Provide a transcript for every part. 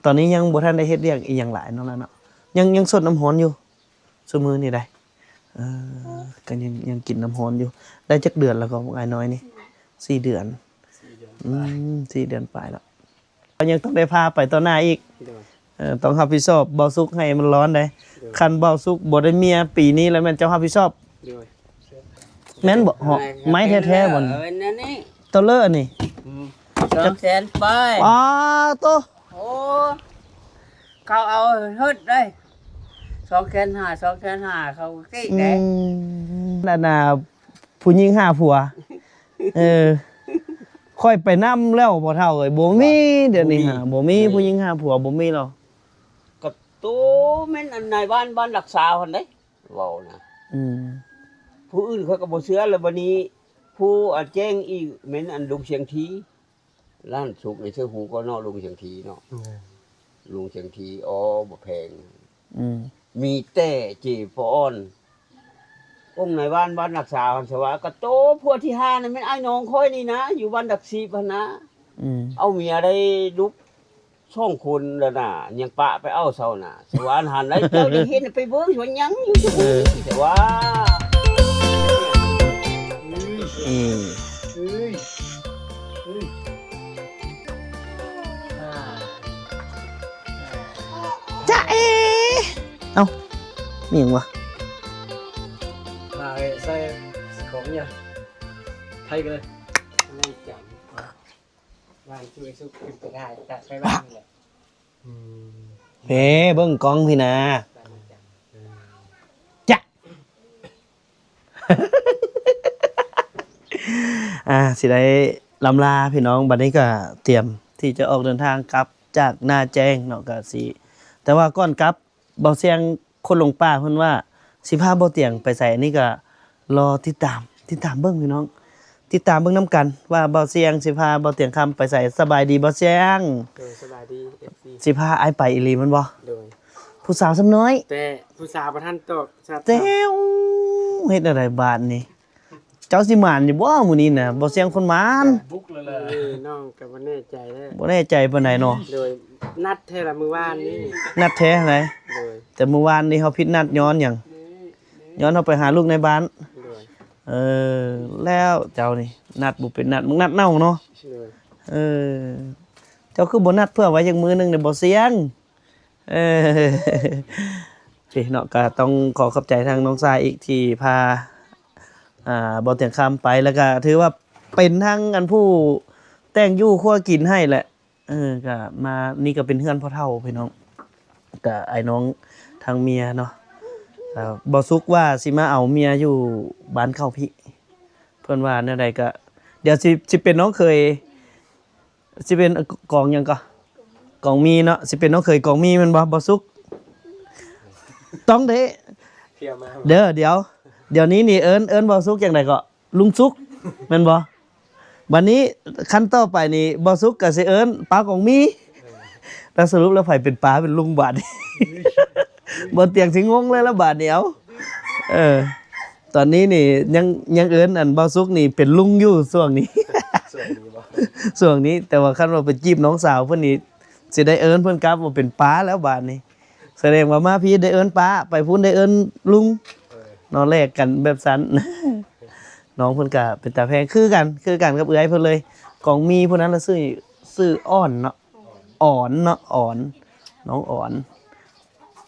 ຕອນນີ້ຍັງບໍ່ທັນໄດ້ເຮັດວຽກອີ່ຫຍັງຫຼາຍເນາະ ຫຼາຍເນາະ ຍັງ ຍັງຊົດນ້ຳຮ້ອນຢູ່ ຊຸມື້ນີ້ໄດ໋ ເອີ ກໍຍັງ ຍັງກິນນ້ຳຮ້ອນຢູ່. ໄດ້ຈັກເດືອນແລ້ວກໍອ້າຍນ້ອຍນີ້? ສີ່ເດືອນ ສີ່ເດືອນ ອືມ ປາຍ ສີ່ເດືອນປາຍແລ້ວ ກໍຍັງຕ້ອງໄດ້ພາໄປຕໍ່ໜ້າອີກ ໂດຍ ເອີ ຕ້ອງຮັບຜິດຊອບເບົາສຸກໃຫ້ມັນຮ້ອນໄດ໋ ໂດຍ ຄັນເບົາສຸກບໍ່ໄດ້ເມຍປີນີ້ແລ້ວແມ່ນເຈົ້າຮັບຜິດຊອບ ໂດຍ ແມ່ນບໍ່? ເຫາະ ໄມ້ແທ້ໆບໍ່ນີ້? ເອີ ອັນນີ້ ເຕົາເລີອັນນີ້ ອືມ ສອງແສນປາຍ ປາໂຕ ໂອ້ ເຂົາເອົາເຮີດເດ້ ສອງແສນຫ້າ ສອງແສນຫ້າ ເຂົາກີກ ອືມ ເດ້ ອັນນ່າ ຜູ້ຍິງຫ້າຜົວ ເອີ ຂ້ອຍໄປນຳແລ້ວພໍ່ເຖົ້າເອີຍ ບໍ່ມີ ບໍ່ມີ ດຽວນີ້ຫາ ບໍ່ມີ ບໍ່ມີ ຜູ້ຍິງຫ້າຜົວ ບໍ່ມີແລ້ວ ກະໂຕແມ່ນອັນນາຍບ້ານ ບ້ານຫຼັກຊາວຫັ້ນເດ້ ເວົ້ານະ ອືມ ຜູ້ອື່ນຂ້ອຍກໍບໍ່ເຊື່ອ ແລ້ວບັດນີ້ຜູ້ ອາ ແຈ້ງອີກແມ່ນອັນລຸງຊຽງທີ ລ້ານສຸກໃນເຊື່ອຫູກໍເນາະ ລຸງຊຽງທີເນາະ ໂອ້ ລຸງຊຽງທີ ອໍ ບໍ່ແພງ ອືມ ມີແຕ່ເຈປອນ ອົງນາຍບ້ານ ບ້ານນັກສາວຫັ້ນ ສະວ່າກະໂຕ ຜົວທີຫ້ານັ້ນແມ່ນອ້າຍນ້ອງຂ້ອຍນີ້ນະ ຢູ່ບ້ານດັກຊີບຫັ້ນນະ ອືມ ເອົາເມຍໄດ້ລູກ ສອງຄົນແລ້ວນະ ຍັງປະໄປເອົາເຊົານະ ສະຫວ່ານຫັ້ນໄດ໋ ເຈົ້າໄດ້ເຫັນໄປເບິ່ງວ່າຍັງຢູ່ ເອີ ແຕ່ວ່າ ອືມ ຈ໊ະເອ ເອົ້າ ມີຫຍັງວະ? ມາເອີຍ ໃສ່ຂອງຫຍັງ ໄທກັນເລີຍ ແມ່ນຈັງ. ວາງຈຸໄອ້ສຸກຂຶ້ນໄປຖ່າຍ ຈະໄປວາງນີ້ແຫຼະ ອືມ ເອີ ເບິ່ງກ້ອງພີ້ນາ ວາງຈັງ ຈະ ອ່າ ຊິໄດ້ລ່ຳລາພີ່ນ້ອງ ບັດນີ້ກໍຕຽມທີ່ຈະອອກເດີນທາງກັບຈາກນາແຈ້ງເນາະ ກໍຊິ ແຕ່ວ່າກ່ອນກັບ ເບົາຊຽງຄົນຫຼົງປ່າເພິ່ນວ່າຊິພາເບົາຕຽງໄປໃສ ອັນນີ້ກໍລໍຕິດຕາມ ຕິດຕາມເບິ່ງພີ່ນ້ອງ ຕິດຕາມເບິ່ງນຳກັນວ່າເບົາຊຽງຊິພາເບົາຕຽງຄຳໄປໃສ. ສະບາຍດີເບົາຊຽງ. ໂດຍ ສະບາຍດີ ເອັຟຊີ ຊິພາອ້າຍໄປອີ່ຫຼີແມ່ນບໍ່? ໂດຍ ຜູ້ສາວສ່ຳນ້ອຍ ແຕ່ຜູ້ສາວບໍ່ທັນຕອບສັບ ແຕ່ເຮັດແນວໃດບາດນີ້? ເຈົ້າຊິໝານຢູ່ບໍ່ມື້ນີ້ນະ? ບໍ່ສ່ຽງຄົນໝານ ບຸກແລ້ວແຫຼະ ເອີ ນ້ອງກໍບໍ່ແນ່ໃຈແລ້ວ ບໍ່ແນ່ໃຈປານໃດເນາະ ໂດຍ ນັດແທ້ລະມື້ວານນີ້ ນັດແທ້ໃດ ໂດຍ ແຕ່ມື້ວານນີ້ເຮົາຜິດນັດຍ້ອນຫຍັງ? ຍ້ອນເຮົາໄປຫາລູກໃນບ້ານ ໂດຍ ເອີ ແລ້ວເຈົ້ານີ້ ນັດບໍ່ເປັນນັດ ມັກນັດເນົ່າເນາະ ໂດຍ ເອີ ເຈົ້າຄືບໍ່ນັດເພື່ອໄວ້ຈັກມື້ໜຶ່ງເດ້ ບໍ່ສ່ຽງ? ເອີ ເນາະ ກໍຕ້ອງຂໍຂອບໃຈທາງນ້ອງຊາຍອີກທີ່ພາ ອ່າ ເບົາຕຽງຄຳໄປ ແລ້ວກໍຖືວ່າເປັນທັງອັນຜູ້ແຕ່ງຢູ່ຄົວກິນໃຫ້ແຫຼະ ເອີ ກໍມາ ນີ້ກໍເປັນເຮືອນພໍ່ເຖົ້າພີ່ນ້ອງ ກໍອ້າຍນ້ອງທາງເມຍເນາະ ເອີ ເບົາສຸກວ່າຊິມາເອົາເມຍຢູ່ບ້ານເຂົາພີ້ ເພິ່ນວ່າແນວໃດກໍ ດຽວຊິ ຊິເປັນນ້ອງເຂີຍ ຊິເປັນກອງຫຍັງກໍ ກອງມີເນາະ ຊິເປັນນ້ອງເຂີຍກອງມີແມ່ນບໍ່ ບໍ່ສຸກ ຕ້ອງເດ້ ເດີ ດຽວ ດຽວນີ້ນີ້ເອີ້ນ ເອີ້ນບໍ່ສຸກຈັ່ງໃດກໍ ລຸງສຸກ ແມ່ນບໍ່? ບັດນີ້ຂັ້ນຕໍ່ໄປນີ້ ບໍ່ສຸກກໍຊິເອີ້ນປ້າກອງມີ ແລ້ວສະຫຼຸບແລ້ວໃຜເປັນປ້າເປັນລຸງບາດນີ້ ບໍ່ຕຽງຊິງົງເລີຍລະບາດນີ້ ເອົ້າ ເອີ ຕອນນີ້ນີ້ຍັງ ຍັງເອີ້ນອັນເບົາສຸກນີ້ເປັນລຸງຢູ່ຊ່ວງນີ້ ຊ່ວງນີ້ບໍ່? ຊ່ວງນີ້ ແຕ່ວ່າຄັນວ່າໄປຈີບນ້ອງສາວເພິ່ນນີ້ ຊິໄດ້ເອີ້ນເພິ່ນກັບວ່າເປັນປ້າແລ້ວບາດນີ້ ສະແດງວ່າມາພີ້ໄດ້ເອີ້ນປ້າ ໄປພຸ້ນໄດ້ເອີ້ນລຸງ ເອີ ເນາະ ແລກກັນແບບຊັ້ນ ນ້ອງເພິ່ນກະເປັນຕາແພງ ຄືກັນ ຄືກັນກັບເອື້ອຍເພິ່ນເລີຍ ກອງມີຜູ້ນັ້ນລະຊື່ ຊື່ອອນເນາະ ອອນເນາະ ອອນ ນ້ອງອອນ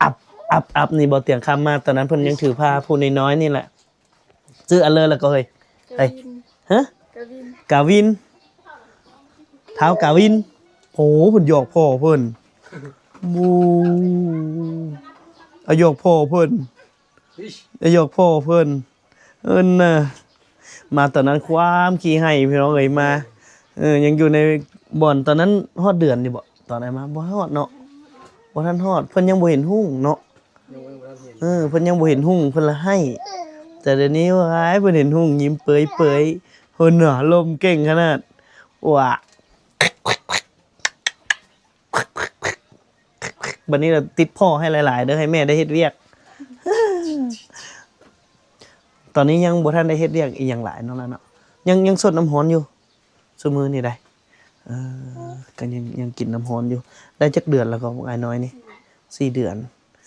ອັບ ອັບ ອັບ ນີ້ບໍ່ຕຽງຄຳມາ ຕອນນັ້ນເພິ່ນຍັງຖືພາຜູ້ນ້ອຍໆນີ້ແຫຼະ ຊື່ອັນເລີລະກໍເຮີ້ຍ ກາວິນ ຮະ? ກາວິນ ກາວິນ ທ້າວກາວິນ ໂອ້ ເພິ່ນຫຍອກພໍ່ເພິ່ນ ໂອ້ ອາ ຫຍອກພໍ່ເພິ່ນ ອາ ຫຍອກພໍ່ເພິ່ນ ເອີ້ນນະ ມາຕອນນັ້ນຄວາມຂີ້ໄຫ້ພີ່ນ້ອງເອີຍ ມາ ເອີ ຍັງຢູ່ໃນບ່ອນ ຕອນນັ້ນຮອດເດືອນຢູ່ບໍ່? ຕອນອ້າຍມາ ບໍ່ຮອດເນາະ ບໍ່ທັນຮອດ ເພິ່ນຍັງບໍ່ເຫັນຮຸ່ງເນາະ ຍັງບໍ່ທັນເຫັນ ເອີ ເພິ່ນຍັງບໍ່ເຫັນຮຸ່ງ ເພິ່ນລະໄຫ້ ແຕ່ດຽວນີ້ ວ້າຍ ເພິ່ນເຫັນຮຸ່ງຍິ້ມເປີຍໆ ເພິ່ນນະ ລົມເກັ່ງຂະໜາດ ວ້າ ບັດນີ້ລະຕິດພໍ່ໃຫ້ຫຼາຍໆເດີ ໃຫ້ແມ່ໄດ້ເຮັດວຽກ ຕອນນີ້ຍັງບໍ່ທັນໄດ້ເຮັດວຽກອີ່ຫຍັງຫຼາຍເນາະ ລະເນາະ ຍັງ ຍັງຊົດນ້ຳຮ້ອນຢູ່ ຊຸມື້ນີ້ໄດ໋ ເອີ ກໍຍັງ ຍັງກິນນ້ຳຮ້ອນຢູ່. ໄດ້ຈັກເດືອນແລ້ວກໍອ້າຍນ້ອຍນີ້? ສີ່ເດືອນ.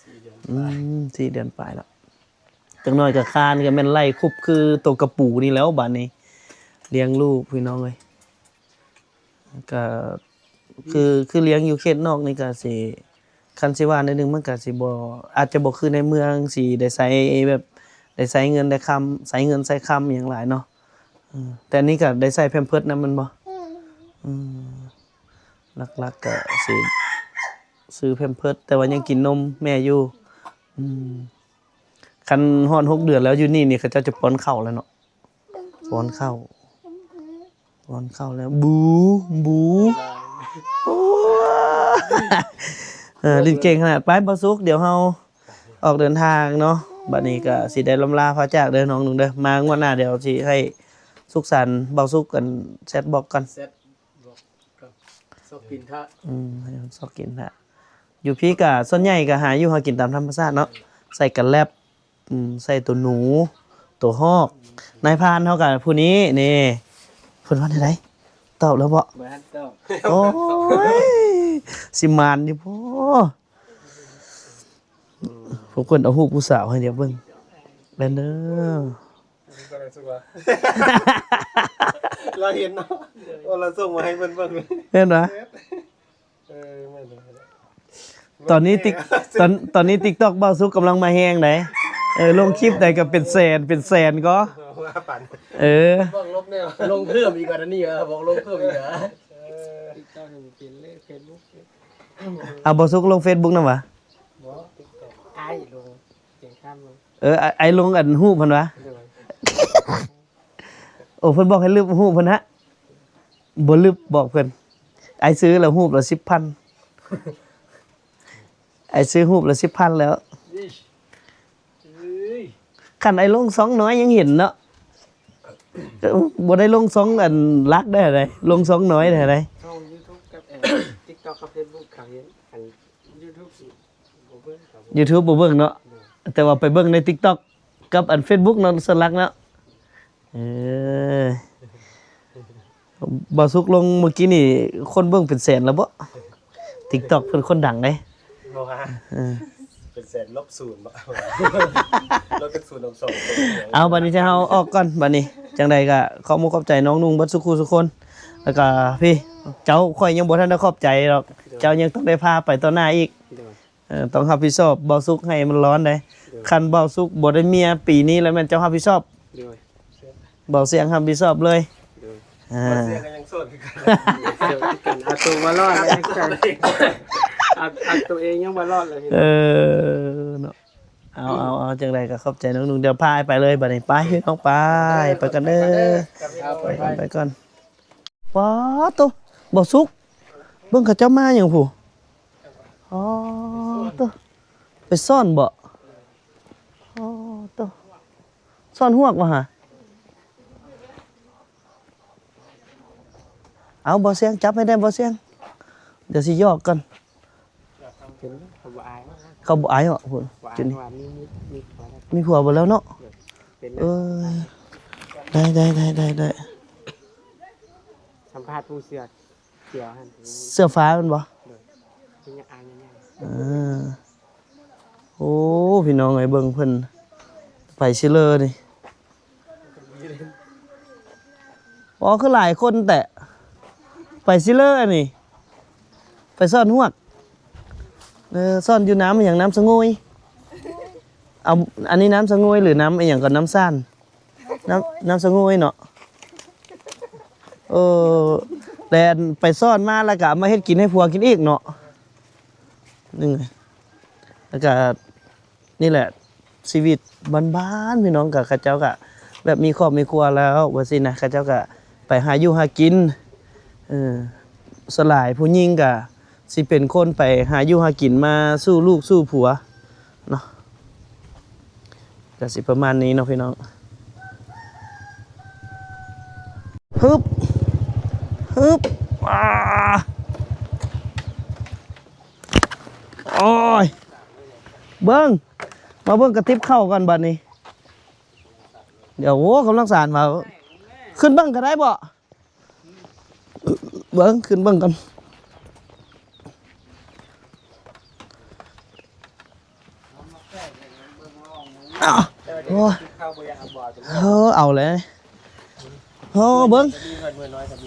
ສີ່ເດືອນ ອືມ ປາຍ ສີ່ເດືອນປາຍແລ້ວ. ຈັກໜ້ອຍກໍຄານ ກໍແມ່ນໄລ່ຄຸບຄືໂຕກະປູນີ້ແລ້ວບາດນີ້. ລ້ຽງລູກພີ່ນ້ອງເອີຍ ກໍ ຄື ຄືລ້ຽງຢູ່ເຂດນອກນີ້ກໍຊິ ຄັນຊິວ່າໜ້ອຍໜຶ່ງ ມັນກໍຊິບໍ່ ອາດຈະບໍ່ຄືໃນເມືອງ ຊິໄດ້ໃຊ້ແບບ ໄດ້ໃຊ້ເງິນໄດ້ຄຳ ໃຊ້ເງິນໃຊ້ຄຳຫຍັງຫຼາຍເນາະ. ເອີ ແຕ່ນີ້ກໍໄດ້ໃສ່ແພມເພີດນຳແມ່ນບໍ່? ອືມ ຫຼັກໆກໍຊິຊື້ແພມເພີດ ແຕ່ວ່າຍັງກິນນົມແມ່ຢູ່. ອືມ ຄັນຮອດຫົກເດືອນແລ້ວ ຢູ່ນີ້ນີ້ ເຂົາເຈົ້າຈະປ້ອນເຂົ້າແລ້ວເນາະ. ປ້ອນເຂົ້າ ປ້ອນເຂົ້າແລ້ວ ບູ ບູ ໂອ້ ເອີ ຫຼິ້ນເກັ່ງຂະໜາດ. ໄປ ບ່າວສຸກ ດຽວເຮົາອອກເດີນທາງເນາະ. ບັດນີ້ກໍຊິໄດ້ລ່ຳລາພາຈາກເດີນ້ອງນຸ່ງເດີ. ມາງວດໜ້າດຽວຊິໃຫ້ສຸກສັນ ບ່າວສຸກ ອັນ ແຊັດບອກກັນ ແຊັດບອກກັນ ຊອກກິນທະ ອືມ ໃຫ້ມັນຊອກກິນທະ. ຢູ່ພີ້ກະສ່ວນໃຫຍ່ກະຫາຢູ່ຫາກິນຕາມທຳມະຊາດເນາະ ໃສ່ກະແລັບ ອືມ ໃສ່ໂຕໜູ ໂຕຮອກ. ນາຍພານເຮົາກະຜູ້ນີ້ ນີ້ ເພິ່ນວ່າແນວໃດ? ຕອບແລ້ວບໍ່? ບໍ່ທັນຕອບ. ໂອ້ຍ ຊິໝານຢູ່ບໍ່? ພວກເພິ່ນເອົາຮູບຜູ້ສາວໃຫ້ດຽວເບິ່ງແມ່ນເດີ. ລາວເຫັນເນາະ ໂອ້ ລາວສົ່ງມາໃຫ້ເພິ່ນເບິ່ງ ເຫັນບໍ່? ເອີ ແມ່ນເລີຍ. ຕອນນີ້ຕິກ ຕອນ ຕອນນີ້ຕິກຕັອກບ່າວສຸກກຳລັງມາແຮງໃດ໋. ເອີ ລົງຄລິບໃດກໍເປັນແສນ ເປັນແສນກໍ ເອີ ບອກລົບແນວ ລົງເພີ່ມອີກວ່ານີ້ ບອກລົງເພີ່ມອີກວ່າ. ຕິກຕັອກນີ້ເປັນເລີຍ ເຟສບຸກ ເອົາ ບ່າວສຸກລົງເຟສບຸກນຳຫວາ? ບໍ່ ຕິກຕັອກ ອ້າຍລົງ ເຈັງຂ້າມລົງ ເອີ ອ້າຍ ອ້າຍລົງອັນຮູບຫັ້ນຫວາ? ໂດຍ. ໂອ້ ເພິ່ນບອກໃຫ້ລຶບຮູບເພິ່ນຫະ ບໍ່ລຶບ ບອກເພິ່ນ. ອ້າຍຊື້ແລ້ວຮູບລະສິບພັນ ອ້າຍຊື້ຮູບລະສິບພັນແລ້ວ. ຄັນອ້າຍລົງຊ່ອງນ້ອຍຍັງເຫັນເນາະ ບໍ່ໄດ້ລົງຊ່ອງອັນຫຼັກໄດ້ໃດ ລົງຊ່ອງນ້ອຍໄດ້ໃດ. ຊ່ອງຢູທູບກັບ ເອີ ຕິກຕັອກກັບເຟສບຸກ ເຂົາເຫັນ ອັນຢູທູບ ຢູທູບບໍ່ເບິ່ງເນາະ ແຕ່ວ່າໄປເບິ່ງໃນຕິກຕັອກກັບອັນເຟສບຸກເນາະ ສ່ວນຫຼັກເນາະ. ເອີ ບ່າວສຸກລົງມື້ກີ້ນີ້ຄົນເບິ່ງເປັນແສນແລ້ວບໍ? ຕິກຕັອກເພິ່ນຄົນດັງເດ້. ບໍ່ວ່າ ເອີ ເປັນແສນລົບສູນບໍ? ລົບເປັນສູນລົບສອງ. ເອົາ ບັດນີ້ເຮົາອອກກ່ອນ ບັດນີ້ ຈັ່ງໃດກໍຂອບມຸກຂອບໃຈນ້ອງນຸ່ງເບິດສູ່ຄູ່ສູ່ຄົນ ແລ້ວກໍພີ່ ເຈົ້າ ຂ້ອຍຍັງບໍ່ທັນໄດ້ຂອບໃຈດອກ ເຈົ້າຍັງຕ້ອງໄດ້ພາໄປຕໍ່ໜ້າອີກ. ເອີ ຕ້ອງຮັບຜິດຊອບບ່າວສຸກໃຫ້ມັນຮ້ອນເດ້. ໂດຍ. ຄັນບ່າວສຸກບໍ່ໄດ້ເມຍປີນີ້ແລ້ວແມ່ນເຈົ້າຮັບຜິດຊອບ. ໂດຍ. ບ່າວສຽງຮັບຜິດຊອບເລີຍ. ໂດຍ. ອ່າ ບ່າວສຽງກໍຍັງໂສດຄືກັນ. ໂສດຄືກັນ ເອົາຕົວບໍ່ລອດແລ້ວ ເອົາ ເອົາຕົວເອງຍັງບໍ່ລອດເລີຍ. ເອີ ເນາະ ເອົາ ເອົາ ເອົາ ຈັ່ງໃດກໍຂອບໃຈນ້ອງນຸ່ງ ດຽວພາໄປເລີຍບັດນີ້ ໄປພີ່ນ້ອງ ໄປ ໄປກັນເດີ ໄປກ່ອນ ໄປກ່ອນ. ປາໂຕ ບ່າວສຸກ ເບິ່ງເຂົາເຈົ້າມາຫຍັງພຸ້ນ. ອໍ ໂຕ ໄປຊ້ອນບໍ? ອໍ ໂຕ ຊ້ອນຮວກບໍ່ຫະ? ເອົາ ບ່າວສຽງ ຈັບໃຫ້ແດ່ ບ່າວສຽງ ດຽວຊິຫຍອກກ່ອນ. ເຂົາບໍ່ອາຍ ເຂົາບໍ່ອາຍເນາະ ຜູ້ ບໍ່ອາຍ ຈຸດນີ້ ວ່າມີ ມີ ມີຜົວແລ້ວ ມີຜົວເບິດແລ້ວເນາະ. ເອີ ໄດ້ ໄດ້ ໄດ້ ໄດ້ ໄດ້. ສຳພາດຜູ້ເສື້ອຂຽວຫັ້ນ ເສື້ອຟ້າແມ່ນບໍ່? ໂດຍ ຍັງອາຍຍັງ ເອີ ໂອ້ ພີ່ນ້ອງເອີຍ ເບິ່ງເພິ່ນ ໄປຊິເລີນີ້. ອໍ ຄືຫຼາຍຄົນແທ້ ໄປຊິເລີອັນນີ້ ໄປຊ້ອນຮວກ. ເອີ ຊ້ອນຢູ່ນ້ຳຫຍັງ ນ້ຳສະໂງຍ. ເອົາ ອັນນີ້ນ້ຳສະໂງຍ ຫຼື ນ້ຳອີ່ຫຍັງກໍ ນ້ຳຊານ ນ້ຳ ນ້ຳສະໂງຍເນາະ. ເອີ ແລ່ນໄປຊ້ອນມາ ແລ້ວກໍເອົາມາເຮັດກິນໃຫ້ຜົວກິນອີກເນາະ. ນີ້ ແລ້ວກໍ ນີ້ແຫຼະຊີວິດບ້ານໆ ພີ່ນ້ອງ. ກໍເຂົາເຈົ້າກໍແບບມີຄອບມີຄົວແລ້ວວ່າຊີ້ນະ ເຂົາເຈົ້າກໍໄປຫາຢູ່ຫາກິນ. ເອີ ສ່ວນຫຼາຍຜູ້ຍິງກໍຊິເປັນຄົນໄປຫາຢູ່ຫາກິນມາສູ່ລູກສູ່ຜົວເນາະ. ກໍຊິປະມານນີ້ເນາະພີ່ນ້ອງ. ຮຶບ ຮຶບ ອາ ໂອ້ຍ ເບິ່ງ ມາເບິ່ງກະຕິບເຂົ້າກ່ອນບັດນີ້. ດຽວ ໂອ້ ກຳລັງສານວ່າ ຂຶ້ນເບິ່ງກໍໄດ້ບໍ່? ເບິ່ງ ຂຶ້ນເບິ່ງກ່ອນ. ອ້າວ ໂອ້ຍ ເອີ ເອົາແຫຼະ ໂອ້ ເບິ່ງ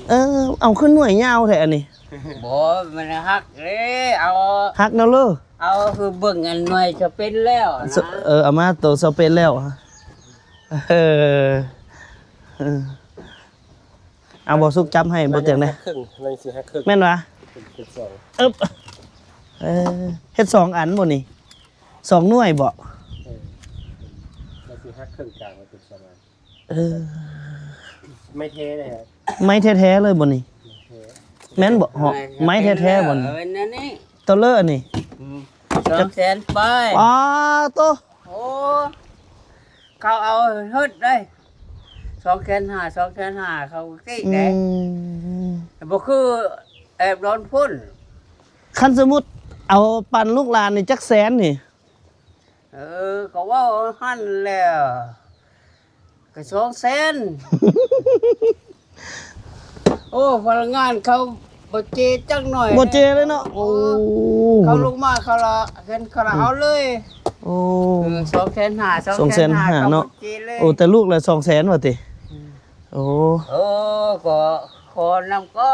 ເອີ ເອົາ ຄືໜ່ວຍຍາວແທ້ອັນນີ້. ບໍ່ ມັນຫັກເດ້ ເອົາ ຫັກແນວເລີ ເອົາຄືເບິ່ງອັນໜ່ວຍຈະເປັນແລ້ວນະ. ເອີ ເອົາມາໂຕເຊົາເປັນແລ້ວ ເອີ ເອີ ເອົາ ບໍ່ສຸກຈັບໃຫ້ບໍ່ຕຽງແດ່ ແມ່ນຫວາ? ເອີ ເຮັດສອງອັນບໍ່ນີ້? ສອງໜ່ວຍບໍ່? ເອີ ມັນຊິຫັກເຄິ່ງກາງ ມັນເປັນສອງອັນ ເອີ ໄມ້ແທ້ເລີຍ ໄມ້ແທ້ໆເລີຍບໍ່ນີ້? ແມ່ນບໍ່? ເຫາະ ໄມ້ແທ້ໆບໍ່ນີ້? ເອີ ເປັນອັນນີ້ ເຕົາເລີອັນນີ້ ອືມ ສອງແສນປາຍ ປາໂຕ ໂອ້ ເຂົາເອົາເຮັດໄດ້ ສອງແສນຫ້າ ສອງແສນຫ້າ ເຂົາຕິໄດ້ ອືມ ບໍ່ຄືແອບດອນພຸ້ນ. ຄັນສົມມຸດເອົາປັນລູກຫຼານນີ້ຈັກແສນນີ້? ເອີ ກໍເວົ້າຫັ້ນແຫຼະ ກໍສອງແສນ. ໂອ້ ພະນັກງານເຂົາບໍ່ເຈຈັກໜ້ອຍ ບໍ່ເຈເລີຍເນາະ. ໂອ້ ເຂົາລົງມາເຂົາລະເຫັນເຂົາລະເອົາເລີຍ. ໂອ້ ເອີ ສອງແສນຫ້າ ສອງແສນຫ້າ ສອງແສນຫ້າເນາະ. ໂອ້ ແຕ່ລູກລະສອງແສນວ່າຕິ? ອືມ ໂອ້ ໂອ້ ກໍຂໍນຳກໍ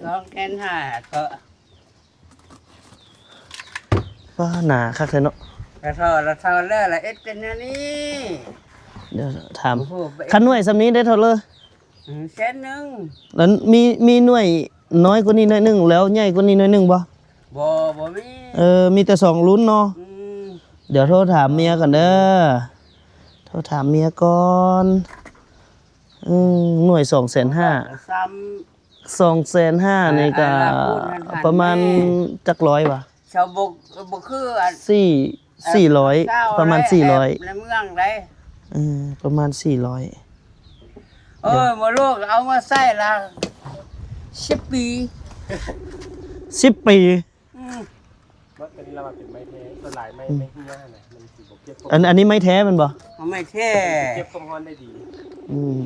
ສອງແສນຫ້າ ກໍ ປ້າ ໜາຄັກແທ້ເນາະ ລະເທົ່າ ລະເທົ່າແລ້ວລະເຮັດເປັນແນວນີ້. ດຽວຖາມ ໂອ້ໂຫ ຄັນໜ່ວຍສ່ຳນີ້ໄດ້ເທົ່າເລີ? ອືມ ແສນໜຶ່ງ. ແລ້ວມີ ມີໜ່ວຍນ້ອຍກວ່ານີ້ໜ້ອຍໜຶ່ງ ແລ້ວໃຫຍ່ກວ່ານີ້ໜ້ອຍໜຶ່ງບໍ່? ບໍ່ ບໍ່ມີ. ເອີ ມີແຕ່ສອງລຸ້ນເນາະ. ອືມ ດຽວໂທຖາມເມຍກ່ອນເດີ ໂທຖາມເມຍກ່ອນ. ອືມ ໜ່ວຍສອງແສນຫ້າ ຊ້ຳ ສອງແສນຫ້ານີ້ກະປະມານຈັກຮ້ອຍຫວາ? ຊາວບົກບໍ່ຄືອັນ ສີ່ ສີ່ຮ້ອຍ ປະມານສີ່ຮ້ອຍ ໃນເມືອງໃດ. ເອີ ປະມານສີ່ຮ້ອຍ. ເອີ ບໍ່ລູກເອົາມາໃຊ້ລະສິບປີ ສິບປີ. ອືມ ມັນເປັນລະວ່າເປັນໄມ້ແທ້ ສ່ວນຫຼາຍໄມ້ ອືມ ໄມ້ເຮຍຫັ້ນນະ ມັນຊິບໍ່ເກັບ ອັນ ອັນນີ້ໄມ້ແທ້ແມ່ນບໍ່? ເອົາໄມ້ແທ້ ເກັບຄວາມຮ້ອນໄດ້ດີ. ອືມ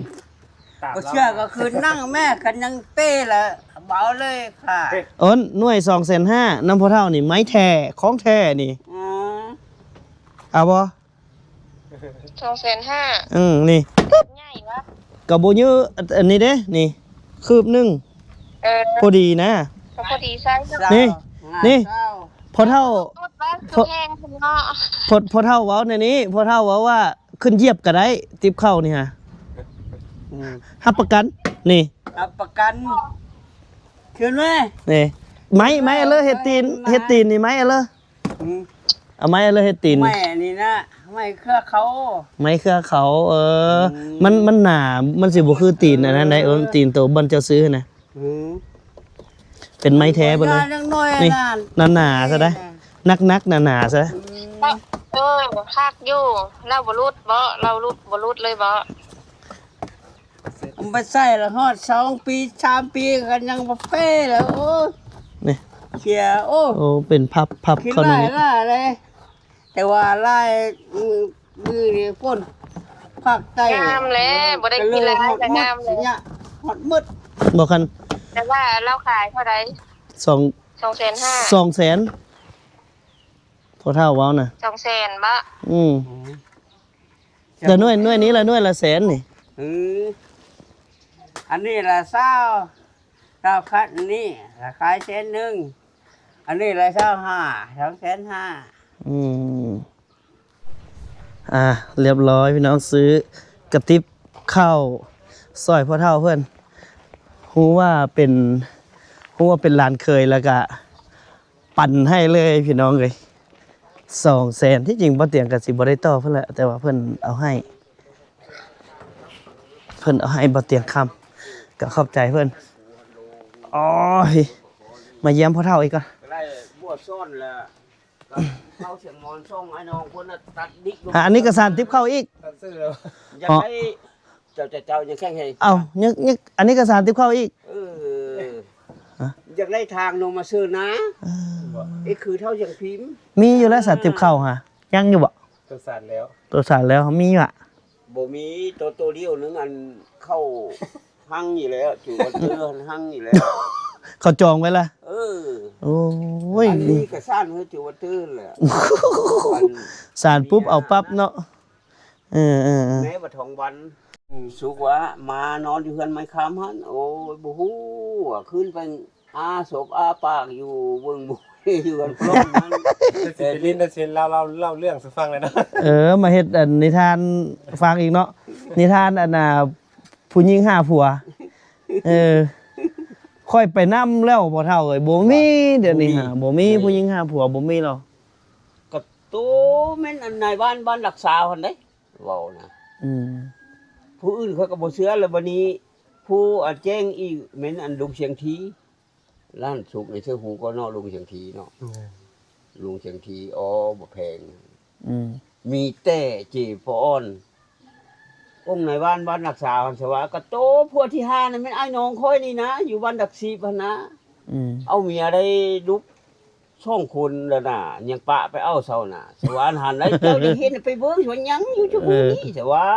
ບໍ່ເຊື່ອກໍຄືນັ່ງແມ່ ຄັນຍັງເປ້ລະເບົາເລີຍຄ່ະ. ໂອ້ ໜ່ວຍສອງແສນຫ້າ ນຳພໍ່ເຖົ້ານີ້ ໄມ້ແທ້ ຂອງແທ້ນີ້. ອືມ ເອົາບໍ່? ສອງແສນຫ້າ ອືມ ນີ້ ໃຫຍ່ວະ ກໍບໍ່ເຍອະ ອັນນີ້ເດ້ ນີ້ ຄືບໜຶ່ງ. ເອີ ພໍດີນະ ກໍພໍດີໃຊ້ເນາະ. ນີ້ ນີ້ ພໍ່ເຖົ້າ ພໍ່ ພໍ່ເຖົ້າເວົ້າແນວນີ້ ພໍ່ເຖົ້າເວົ້າວ່າ ຂຶ້ນຢຽບກໍໄດ້ ຕິບເຂົ້ານີ້ຫາ ອືມ ຮັບປະກັນ ນີ້ ຮັບປະກັນ ຂຶ້ນມາ ນີ້ ໄມ້ ໄມ້ເລີຍ ເຮັດຕີນ ເຮັດຕີນນີ້ ໄມ້ເລີຍ. ອືມ ເອົາໄມ້ເລີຍເຮັດຕີນ ໄມ້ອັນນີ້ນະ ໄມ້ເຄືອເຂົາ ໄມ້ເຄືອເຂົາ. ເອີ ອືມ ມັນ ມັນໜາ ມັນຊິບໍ່ຄືຕີນອັນນັ້ນໃດ໋. ເອີ ເອີ ຕີນໂຕບ່ອນເຈົ້າຊື້ນະ. ອືມ ເປັນໄມ້ແທ້ເບິດເລີຍ ນີ້ ໜາໆຊະໄດ໋ ເອີ ໜັກໆ ໜາໆຊະ. ອືມ ເອີ ຄັກຢູ່ ລາວບໍ່ຫຼຸດບໍ? ລາວຫຼຸດ ບໍ່ຫຼຸດເລີຍບໍ? ເອົາໄປໃຊ້ລະຮອດສອງປີ ສາມປີ ກໍຍັງບໍ່ເປ້ລະ. ໂອ້ ນີ້ ເສຍ ໂອ້ ໂອ້ ເປັນພັບ ພັບເຂົ້າໃນນີ້ ແຕ່ວ່າລາຍ ມື້ນີ້ຝົນພາກໃຕ້ ງາມແລ້ວ ບໍ່ໄດ້ກິນລາຍກໍງາມແລ້ວ ຮອດໝົດ. ບໍ່ຄັນ ແຕ່ວ່າລາວຂາຍເທົ່າໃດ? ສອງ ສອງແສນຫ້າ ສອງແສນ ພໍ່ເຖົ້າເວົ້ານະ ສອງແສນບໍ? ອືມ ອືມ ແຕ່ໜ່ວຍ ໜ່ວຍນີ້ລະ ໜ່ວຍລະແສນນີ້. ອືມ ອັນນີ້ລະຊາວ ຊາວຄັນນີ້ລະຂາຍແສນໜຶ່ງ ອັນນີ້ລະຊາວຫ້າ ສອງແສນຫ້າ. ອືມ ອ່າ ລຽບຮ້ອຍພີ່ນ້ອງ ຊື້ກະຕິບເຂົ້າຊ່ອຍພໍ່ເຖົ້າເພິ່ນ ຮູ້ວ່າເປັນ ຮູ້ວ່າເປັນຫຼານເຂີຍ ແລ້ວກະ ປັ່ນໃຫ້ເລີຍພີ່ນ້ອງເອີຍ ສອງແສນ. ທີ່ຈິງບໍ່ຕຽງກໍຊິບໍ່ໄດ້ຕໍ່ເພິ່ນແຫຼະ ແຕ່ວ່າເພິ່ນເອົາໃຫ້ ເພິ່ນເອົາໃຫ້ບໍ່ຕຽງຄຳ ກໍຂອບໃຈເພິ່ນ. ໂອ້ຍ ມາຢ້ຽມພໍ່ເຖົ້າອີກກ່ອນ ກໍໄດ້ບົວຊ້ອນແລ້ວ ກໍເອົາສຽງມອນສົ່ງໃຫ້ນ້ອງຄົນນະ ຕັດດິກລົງ. ອ່າ ອັນນີ້ກໍສານຕິບເຂົ້າອີກ ຢາກໃຫ້ ເຈົ້າ ເຈົ້າ ເຈົ້າຍັງແຂງແຮງ. ເອົ້າ ຍັງ ຍັງ ອັນນີ້ກໍສາມສິບເຂົ້າອີກ. ເອີ ຮະ? ຢາກໄດ້ທາງລົງມາເຊີນາ. ເອີ ເອີ ຄືເຖົ້າຍັງພິມ ມີຢູ່ແລ້ວ ສາມສິບເຂົ້າຫາ ຍັງຢູ່ບໍ່? ໂຕສານແລ້ວ ໂຕສານແລ້ວມີຫວາ? ບໍ່ມີ ໂຕ ໂຕດຽວໜຶ່ງ ອັນເຂົ້າ ຮັ່ງຢູ່ແລ້ວ ຈູວເຕີຫັ້ນຮັ່ງຢູ່ແລ້ວ ເຂົາຈອງໄວ້ລະ ເອີ ໂອ້ຍ ອັນນີ້ກໍສ້ານເຮີຈູວເຕີແຫຼະ ອັນ ສ້ານປຸບເອົາປັບເນາະ ເອີໆໆ ແມ່ວ່າທອງວັນ ສຸກວ່າມານອນຢູ່ເຮືອນໄມ້ຄຳຫັ້ນ ໂອ້ຍ ບໍ່ຮູ້ວ່າຄືນໄປອ້າສົບອ້າປາກຢູ່ເບິ່ງບຸ ຢູ່ກັນປ້ອງນັ້ນ ແຕ່ຊິໄປຫຼິ້ນນະເຊັນລາວ ເລົ່າ ເລົ່າເລື່ອງສູ່ຟັງແລ້ວເນາະ ເອີ ມາເຮັດອັນນິທານຟັງອີກເນາະ ນິທານອັນນ່າ ຜູ້ຍິງຫ້າຜົວ ເອີ ຂ້ອຍໄປນຳແລ້ວພໍ່ເຖົ້າເອີຍ ບໍ່ມີ ດຽວນີ້ຫາ ບໍ່ມີ ບໍ່ມີຜູ້ຍິງຫ້າຜົວ ບໍ່ມີແລ້ວ ກະໂຕແມ່ນອັນນາຍບ້ານບ້ານຫຼັກຊາວຫັ້ນເດ້ ເວົ້ານະ ອືມ ຜູ້ອື່ນຂ້ອຍກໍບໍ່ເຊື່ອ ແລ້ວບັດນີ້ຜູ້ ອາ ແຈ້ງອີກແມ່ນອັນລຸງຊຽງທີ ລ້ານສຸກໃນເຊື່ອຫູກໍເນາະ ລຸງຊຽງທີເນາະ ແມ່ນ ລຸງຊຽງທີ ອໍ ບໍ່ແພງ ອືມ ມີແຕ່ເຈປອນ ອົງນາຍບ້ານບ້ານນັກສາວຫັ້ນ ສະວ່າກະໂຕຜົວທີຫ້ານັ້ນແມ່ນອ້າຍນ້ອງຂ້ອຍນີ້ນະ ຢູ່ບ້ານດັກຊີບຫັ້ນນະ ອືມ ເອົາເມຍໄດ້ລູກສອງຄົນແລ້ວນະ ຍັງປະໄປເອົາເຊົານະ ສະວ່າຫັ້ນໄດ ເຈົ້າຢາກເຫັນໄປເບິ່ງ ສະວ່າຍັງຢູ່ຈຸມື້ນີ້ ເອີ ສະວ່າ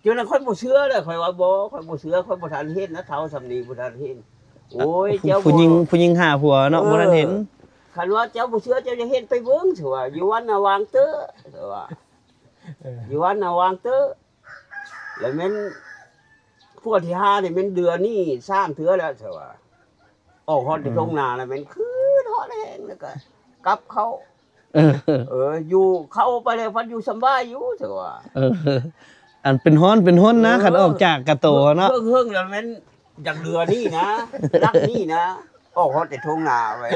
ຈົນນັ້ນຂ້ອຍບໍ່ເຊື່ອເລີຍ ຂ້ອຍວ່າບໍ່ ຂ້ອຍບໍ່ເຊື່ອ ຂ້ອຍບໍ່ທັນເຫັນນະ ເຖົ້າສ່ຳນີ້ບໍ່ທັນເຫັນ ໂອ້ຍ ເຈົ້າ ຜູ້ຍິງ ຜູ້ຍິງຫ້າຜົວເນາະ ເອີ ບໍ່ທັນເຫັນ ຄັນວ່າເຈົ້າບໍ່ເຊື່ອ ເຈົ້າຈະເຫັນໄປເບິ່ງ ເຂົາວ່າ ຢູ່ວັດນາຫວ່າງເຕີ ເຂົາວ່າ ເອີ ຢູ່ວັດນາຫວ່າງເຕີ ແລ້ວແມ່ນຜົວທີຫ້ານີ້ແມ່ນເດືອນນີ້ສາມເທື່ອແລ້ວ ເຂົາວ່າ ອອກຮອດແຕ່ ອືມ ທົ່ງນາແລ້ວແມ່ນຄືນຮອດແຮງ ແລ້ວກໍກັບເຂົ້າ ເອີ ເອີ ຢູ່ເຂົ້າໄປແລ້ວພັດຢູ່ສຳບາຍຢູ່ ເຂົາວ່າ ເອີ ອັນເປັນຮ້ອນເປັນຮົນນະ ເອີ ຄັນອອກຈາກກະໂຕເນາະ ເຫິງໆ ແລ້ວແມ່ນຢາກເຫຼືອນີ້ນະ ລັກນີ້ນະ ອອກຮອດແຕ່ທົ່ງນາໄວ້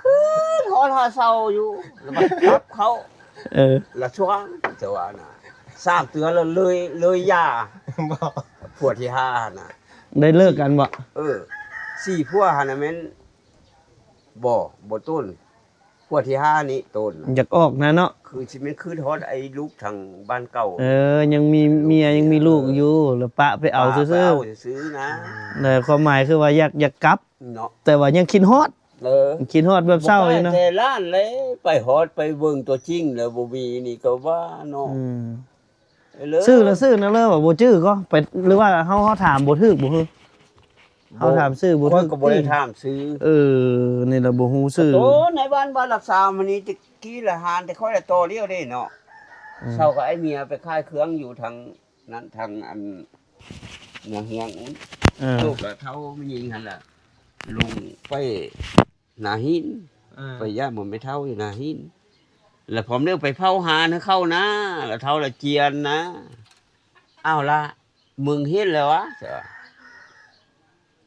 ຄືນຮອດຫາເຊົາຢູ່ ແລ້ວມັນກັບເຂົ້າ ເອີ ລະຊ່ວງ ເຂົາວ່ານະ ສາມເທື່ອແລ້ວເລີຍ ເລີຍຢ່າ ບໍ່ ຜົວທີຫ້າຫັ້ນນະ ໄດ້ເລີກກັນບໍ່ ເອີ ສີ່ຜົວຫັ້ນນະແມ່ນ ບໍ່ ບໍ່ຕົ້ນ ຜົວທີຫ້ານີ້ໂຕນ ຢາກອອກນະເນາະ ຄືຊິແມ່ນຄືນຮອດໄອ້ລູກທາງບ້ານເກົ່າ ເອີ ຍັງມີເມຍຍັງມີລູກຢູ່ ແລ້ວປະໄປເອົາຊື່ໆ ປະໄປເອົາຊື່ໆນະ ແລ້ວຄວາມໝາຍຄືວ່າຢາກ ຢາກກັບເນາະ ແຕ່ວ່າຍັງຄິດຮອດ ເອີ ຄິດຮອດແບບເສົ້າຢູ່ເນາະ ແຕ່ລ້ານແລ້ວ ໄປຮອດໄປເບິ່ງຕົວຈິງແລ້ວບໍ່ມີນີ້ກໍວ່າເນາະ ອືມ ຊື້ລະຊື້ນະເລີວ່າບໍ່ຈື່ກໍໄປ ຫຼືວ່າເຮົາ ເຮົາຖາມບໍ່ຖືກບໍ່? ເຮົາຖາມຊື່ບໍ່ຖືກ ຂ້ອຍກໍບໍ່ໄດ້ຖາມຊື່ ເອີ ນີ້ລະບໍ່ຮູ້ຊື່ ໂຕໃນບ້ານ ບ້ານຫຼັກຊາວມານີ້ ແຕ່ກີ້ລະຮ້ານແຕ່ຂ້ອຍລະຕໍ່ລ້ຽວເດ້ເນາະ ອືມ ເຊົາກັບອ້າຍເມຍໄປຂາຍເຄື່ອງຢູ່ທາງນັ້ນ ທາງອັນນາຮຽງ ເອີ ລູກລະເຖົ້າແມ່ຍິງຫັ້ນລະ ລົງໄປ ນາຫີນ ເອີ ໄປຢ້າມໝູ່ແມ່ເຖົ້າຢູ່ນາຫີນ ແລ້ວພ້ອມເລື່ອງໄປເຜົາຮ້ານໃຫ້ເຂົານະ ລະເຖົ້າລະຈຽນນະ ອ້າວລະ ມຶງເຫັນແລ້ວຫວາ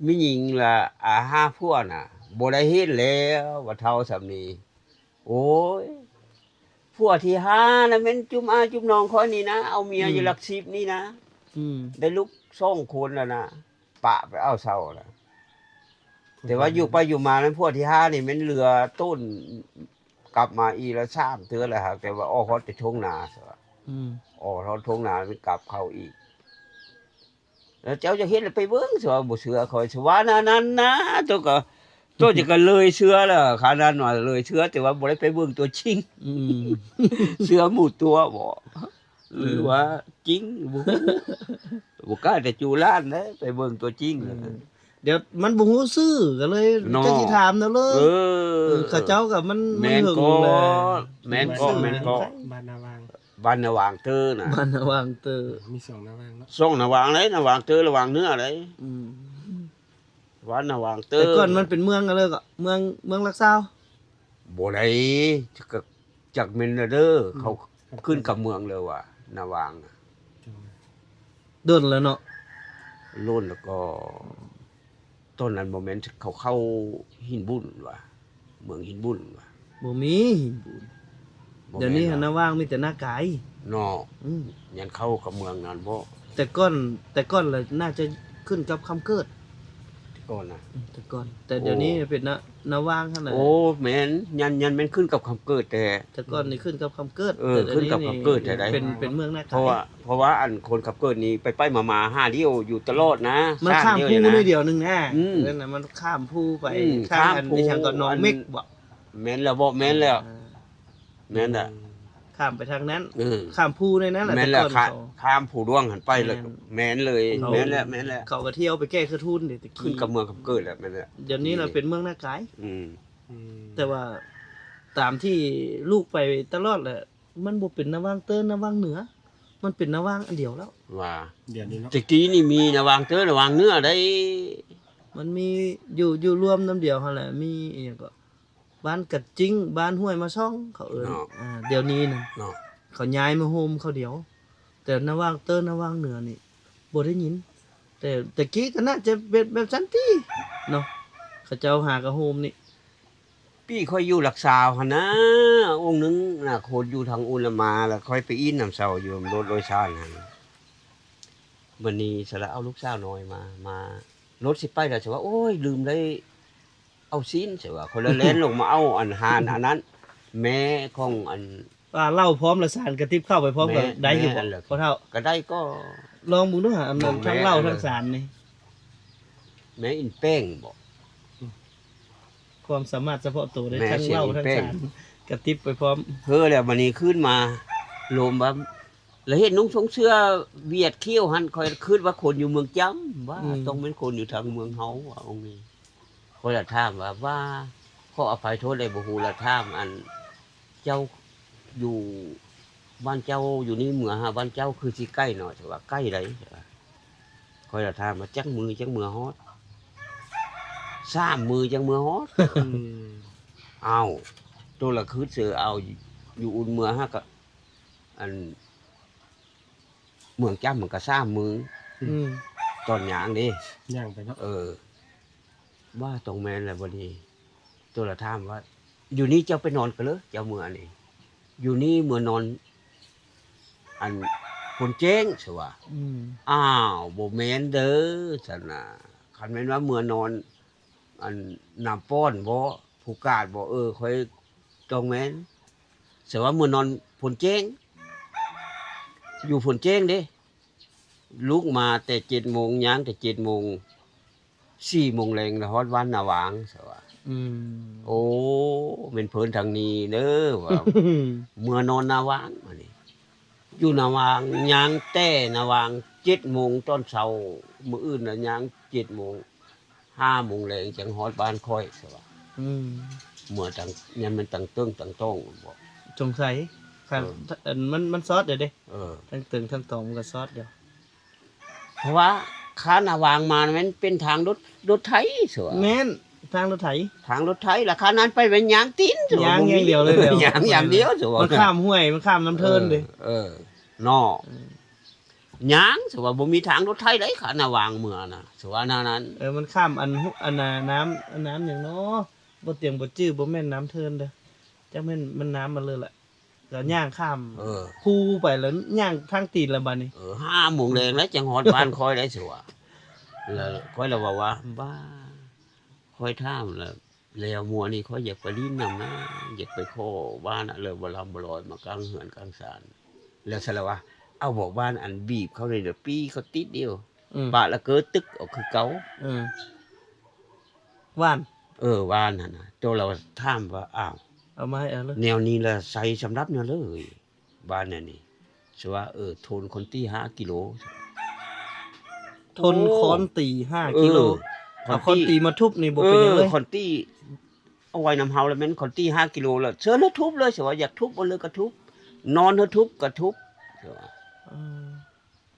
ແມ່ຍິງລະ ອາ ຫ້າຜົວນະ ບໍ່ໄດ້ເຫັນແລ້ວ ວ່າເຖົ້າສ່ຳນີ້ ໂອ້ຍ ຜົວທີຫ້ານະ ແມ່ນຈຸ້ມອ້າຍຈຸ້ມນ້ອງຂ້ອຍນີ້ນະ ເອົາເມຍ ອືມ ຢູ່ຫຼັກສິບນີ້ນະ ອືມ ໄດ້ລູກສອງຄົນແລ້ວນະ ປະໄປເອົາເຊົາລະ ແຕ່ວ່າຢູ່ໄປຢູ່ມານັ້ນ ຜົວທີຫ້ານີ້ແມ່ນເຫຼືອໂຕນ ກັບມາອີກລະສາມເທື່ອລະ ຫາກແຕ່ວ່າອອກຮອດແຕ່ທົ່ງນາ ອືມ ອອກຮອດທົ່ງນາແມ່ນກັບເຂົ້າອີກ ແລ້ວເຈົ້າຢາກເຫັນລະໄປເບິ່ງ ສະວ່າບໍ່ເຊື່ອຂ້ອຍ ສະວ່ານັ້ນນະ ໂຕກໍ ໂຕຈະກະເລີຍເຊື່ອລະ ຂະໜາດວ່າເລີຍເຊື່ອ ແຕ່ວ່າບໍ່ໄດ້ໄປເບິ່ງຕົວຈິງ ອືມ ເຊື່ອໝູ່ຕົວະບໍ ເອີ ຫຼືວ່າຈິງ ບໍ່ຮູ້ ບໍ່ກ້າແຕ່ຈູລ້ານເດ້ ໄປເບິ່ງຕົວຈິງ ອືມ ດຽວມັນບໍ່ຮູ້ຊື່ ກໍເລີຍ ເນາະ ຈັກຊິຖາມແນວເລີຍ ເອີ ເອີ ເຂົາເຈົ້າກໍມັນ ແມ່ນກໍ ມັນເຫິງແລ້ວ ແມ່ນກໍ ແມ່ນກໍ ບ້ານນາຫວ່າງ ບ້ານນາຫວ່າງເຕີນະ ບ້ານນາຫວ່າງເຕີ ມີສອງນາຫວ່າງເນາະ ສອງນາຫວ່າງເລີຍ ນາຫວ່າງເຕີ ນາຫວ່າງເໜືອເລີຍ ອືມ ບ້ານນາຫວ່າງເຕີ ແຕ່ກ່ອນມັນເປັນເມືອງເລີຍກໍ ເມືອງ ເມືອງຫຼັກຊາວ ບໍ່ໄດ້ ຈັກ ຈັກແມ່ນແລ້ວເດີ ອືມ ເຂົາຂຶ້ນກັບເມືອງເລີຍວ່າ ນາຫວ່າງນະ ດົນແລ້ວເນາະ ດົນແລ້ວກໍ ຕອນນັ້ນບໍ່ແມ່ນເຂົາເຂົ້າຫີນບຸນຫວາ ເມືອງຫີນບຸນຫວາ ບໍ່ມີຫີນບຸນ ບໍ່ແມ່ນ ດຽວນີ້ຫັ້ນນາຫວ່າງມີແຕ່ນາກາຍເນາະ ອືມ ຍັງເຂົ້າກັບເມືອງນັ້ນບໍ່ ແຕ່ກ່ອນ ແຕ່ກ່ອນລະໜ້າຈະຂຶ້ນກັບຄຳເກີດ ແຕ່ກ່ອນນະ ອືມ ແຕ່ກ່ອນ ແຕ່ດຽວນີ້ ໂອ້ ເປັນນາ ນາຫວ່າງຫັ້ນແຫຼະ ໂອ້ ແມ່ນ ຍັງ ຍັງແມ່ນຂຶ້ນກັບຄຳເກີດແທ້ ແຕ່ກ່ອນນີ້ຂຶ້ນກັບຄຳເກີດ ເອີ ແຕ່ດຽວນີ້ ຂຶ້ນກັບຄຳເກີດແທ້ໃດ ເປັນ ເປັນເມືອງນາກາຍ ເພາະວ່າ ເພາະວ່າອັນຄົນຂັບເກີດນີ້ໄປໆມາໆຫາລ້ຽວຢູ່ຕະຫຼອດນະ ມັນຂ້າມພູໜ້ອຍດຽວໜຶ່ງນະ ອືມ ນັ້ນນະ ມັນຂ້າມພູໄປ ອືມ ທາງອັນ ຂ້າມພູ ອີຫຍັງກໍໜອງເມັກບໍ ແມ່ນແລ້ວບໍ ແມ່ນແລ້ວ ເອີ ແມ່ນລະ ອືມ ຂ້າມໄປທາງນັ້ນ ເອີ ຂ້າມພູໃນນັ້ນແຫຼະ ແມ່ນແລ້ວ ແຕ່ກ່ອນ ຂ້າມ ເຂົາ ຂ້າມພູດວງຫັ້ນໄປແລ້ວ ແມ່ນ ແມ່ນເລີຍ ເຂົາ ແມ່ນແລ້ວ ແມ່ນແລ້ວ ເຂົາກໍທ່ຽວໄປແກ້ຂະທູນເດ ແຕ່ກີ້ ຂຶ້ນກັບເມືອງຄຳເກີດແລ້ວ ແມ່ນແລ້ວ ດຽວນີ້ລະເປັນເມືອງນາກາຍ ອືມ ອືມ ແຕ່ວ່າຕາມທີ່ລູກໄປຕະຫຼອດແຫຼະ ມັນບໍ່ເປັນນະຫວ່າງເຕີນນະຫວ່າງເໜືອ ມັນເປັນນະຫວ່າງອັນດຽວແລ້ວ ວ່າ ດຽວນີ້ເນາະ ແຕ່ກີ້ນີ້ມີນະຫວ່າງເຕີນນະຫວ່າງເໜືອໄດ໋ ມັນມີຢູ່ ຢູ່ລວມນຳດຽວຫັ້ນແຫຼະ ມີອີ່ຫຍັງກໍ ບ້ານກະຈິງ ບ້ານຫ້ວຍມາຊ່ອງ ເຂົາເອີ້ນ ເນາະ ອ່າ ດຽວນີ້ນັ້ນ ເນາະ ເຂົາຍ້າຍມາໂຮມເຂົາດຽວ ແຕ່ນະຫວ່າງເຕີນນະຫວ່າງເໜືອນີ້ບໍ່ໄດ້ຍິນ ແຕ່ ແຕ່ກີ້ກໍໜ້າຈະເປັນແບບຊັ້ນຕິເນາະ ເຂົາເຈົ້າຫາກໍໂຮມນີ້ ປີຂ້ອຍຢູ່ຫຼັກຊາວຫັ້ນນາ ອົງໜຶ່ງນະ ຄົນຢູ່ທາງອຸນລະມາ ແລ້ວຂ້ອຍໄປອີ້ນນຳເຂົາຢູ່ລົດໂດຍສານຫັ້ນ ບັດນີ້ສະລະເອົາລູກສາວນ້ອຍມາ ມາ ລົດຊິໄປແລ້ວ ສະວ່າ ໂອ້ຍ ລືມໄດ້ເອົາຊີ້ນ ສະວ່າ ຂ້ອຍລະແລ່ນລົງມາເອົາອັນຮ້ານອັນນັ້ນ ແມ່ຂອງອັນ ອ່າ ເຫຼົ້າພ້ອມລະສານກະຕິບເຂົ້າໄປພ້ອມ ແມ່ ກໍໄດ້ຢູ່ບໍ່ ແມ່ອັນລະ ພໍ່ເຖົ້າ? ກໍໄດ້ກໍ ລອງເບິ່ງດູຫາ ອັນນັ້ນ ແມ່ ທັງເຫຼົ້າ ອັນລະ ທັງສານນີ້ ແມ່ອິນແປ້ງບໍ? ຄວາມສາມາດສະເພາະໂຕເດ້ ແມ່ ທັງເຫຼົ້າ ທັງສານ ກະຕິບໄປພ້ອມ ເຮີແລ້ວ ບັດນີ້ຂຶ້ນມາ ໂລມວ່າ ລະເຫັນນຸ່ງຊົງເສື້ອຫວຽດຂຽວຫັ້ນ ຂ້ອຍຄິດວ່າຄົນຢູ່ເມືອງຈ້ຳ ວ່າ ອືມ ຕ້ອງແມ່ນຄົນຢູ່ທາງເມືອງເຮົາວ່າ ອົງນີ້ ຂ້ອຍລະຖາມວ່າ ວ່າ ຂໍອະໄພໂທດໄດ້ບໍ່ຮູ້ ລະຖາມອັນ ເຈົ້າຢູ່ບ້ານເຈົ້າຢູ່ນີ້ເມືອຫາບ້ານເຈົ້າຄືຊິໃກ້ເນາະ ເຈົ້າວ່າໃກ້ໃດ ຂ້ອຍລະຖາມວ່າຈັກມື້ຈັ່ງເມືອຮອດ ສາມມື້ຈັ່ງເມືອຮອດ ອືມ ອ້າວ ໂຕລະຄຶດເສີ ເອົາ ຢູ່ອຸ່ນເມືອຫາກະ ອັນ ເມືອງຈ້ຳມັນກະສາມມື້ ອືມ ຕອນຍ່າງເດ້ ຍ່າງໄປເນາະ ເອີ ວ່າຕ້ອງແມ່ນແລ້ວບັດນີ້ ໂຕລະຖາມວ່າ ຢູ່ນີ້ເຈົ້າໄປນອນກະເລີ ເຈົ້າເມືອນີ້ ຢູ່ນີ້ເມືອນອນ ອັນ ໂພນແຈ້ງ ສະວ່າ ອືມ ອ້າວ ບໍ່ແມ່ນເດີ ຊັ້ນນະ ຄັນແມ່ນວ່າເມືອນອນ ອັນ ນາປ້ອນບໍ ຜູ້ກາດບໍ ເອີ ຂ້ອຍຕ້ອງແມ່ນ ສະວ່າເມືອນອນໂພນແຈ້ງ ຢູ່ໂພນແຈ້ງເດ້ ລຸກມາແຕ່ເຈັດໂມງ ຍ່າງແຕ່ເຈັດໂມງ ສີ່ໂມງແລງລະຮອດບ້ານນາຫວ່າງ ສະວ່າ ອືມ ໂອ້ ແມ່ນເພິ່ນທາງນີ້ເດີ ວ່າ ເມືອນອນນາຫວ່າງ ອັນນີ້ ຢູ່ນາຫວ່າງ ຍ່າງແຕ່ນາຫວ່າງເຈັດໂມງຕອນເຊົ້າ ມື້ອື່ນນະຍ່າງເຈັດໂມງ ຫ້າໂມງແລງຈັ່ງຮອດບ້ານຂ້ອຍ ສະວ່າ ອືມ ເມືອຕັງ ຍັງແມ່ນຕັງເຕີງຕັງຕ້ອງບໍ ສົງໄສ ຄັນ ເອີ ອັນ ມັນ ມັນຊອດເດ້ ເອີ ທັງເຕີງທັງຕ້ອງມັນກໍຊອດຢູ່ ເພາະວ່າຂ້ານາຫວ່າງມາແມ່ນເປັນທາງລົດ ລົດໄຖ ສະວ່າ ແມ່ນ ທາງລົດໄຖ ທາງລົດໄຖ ລະຂ້ານັ້ນໄປແມ່ນຍ່າງຕີນ ສະວ່າ ຍ່າງຢ່າງດຽວເລີຍ ຍ່າງຢ່າງດຽວ ສະວ່າ ມັນຂ້າມຫ້ວຍ ມັນຂ້າມນ້ຳເທີນເດ້ ເອີ ເນາະ ອືມ ຍ່າງ ສະວ່າບໍ່ມີທາງລົດໄຖໃດ ຂະນະຫວ່າງເມືອນະ ສະວ່າແນວນັ້ນ ເອີ ມັນຂ້າມອັນ ອັນນາ ນ້ຳ ອັນນ້ຳຫຍັງເນາະ ບໍ່ຕຽງບໍ່ຈື່ ບໍ່ແມ່ນນ້ຳເທີນເດີ ຈັກແມ່ນມັນນ້ຳມັນເລີແຫຼະ ກໍຍ່າງຂ້າມ ເອີ ພູໄປ ແລ້ວຍ່າງທາງຕີນລະບາດນີ້ ເອີ ຫ້າໂມງແລງແລ້ວຈັ່ງຮອດບ້ານຂ້ອຍໄດ້ ສະວ່າ ແລ້ວຂ້ອຍລະເວົ້າວ່າ ບ້າ ຂ້ອຍຖາມລະ ແລ້ວມື້ນີ້ຂ້ອຍຢາກໄປຫຼິ້ນນຳນະ ຢາກໄປຂໍບ້ານນະ ແລ້ວບໍ່ລຳບໍ່ລອຍມາກ້າງເຮືອນກ້າງຊານ ແລ້ວສະລະວ່າ ເອົາບໍ່ບ້ານອັນບີບເຂົານີ້ລະ ປີ້ເຂົາຕິດດຽວ ອືມ ປະລະເກີຕຶກອອກຄືເກົ່າ ເອີ ຫວ່ານ ເອີ ຫວ່ານຫັ້ນນະ ໂຕລະຖາມວ່າ ອ້າວ ເອົາມາໃຫ້ເອົາເລີຍ ແນວນີ້ລະໃຊ້ສຳລັບແນວເລີຍ ບ້ານແນວນີ້ ສະວ່າ ເອີ ໂທນຄອນຕີຫ້າກິໂລ ໂທນ ໂອ້ ຄອນຕີຫ້າ ເອີ ກິໂລ ເອົາຄອນຕີ ຄອນຕີມາທຸບນີ້ບໍ່ເປັນຫຍັງເລີຍ ເອີ ຄອນຕີເອົາໄວ້ນຳເຮົາລະແມ່ນຄອນຕີຫ້າກິໂລລະ ເຊີນເຮົາທຸບເລີຍ ສະວ່າຢາກທຸບອັນເລີກະທຸບ ນອນເຮົາທຸບກະທຸບ ສະວ່າ ອືມ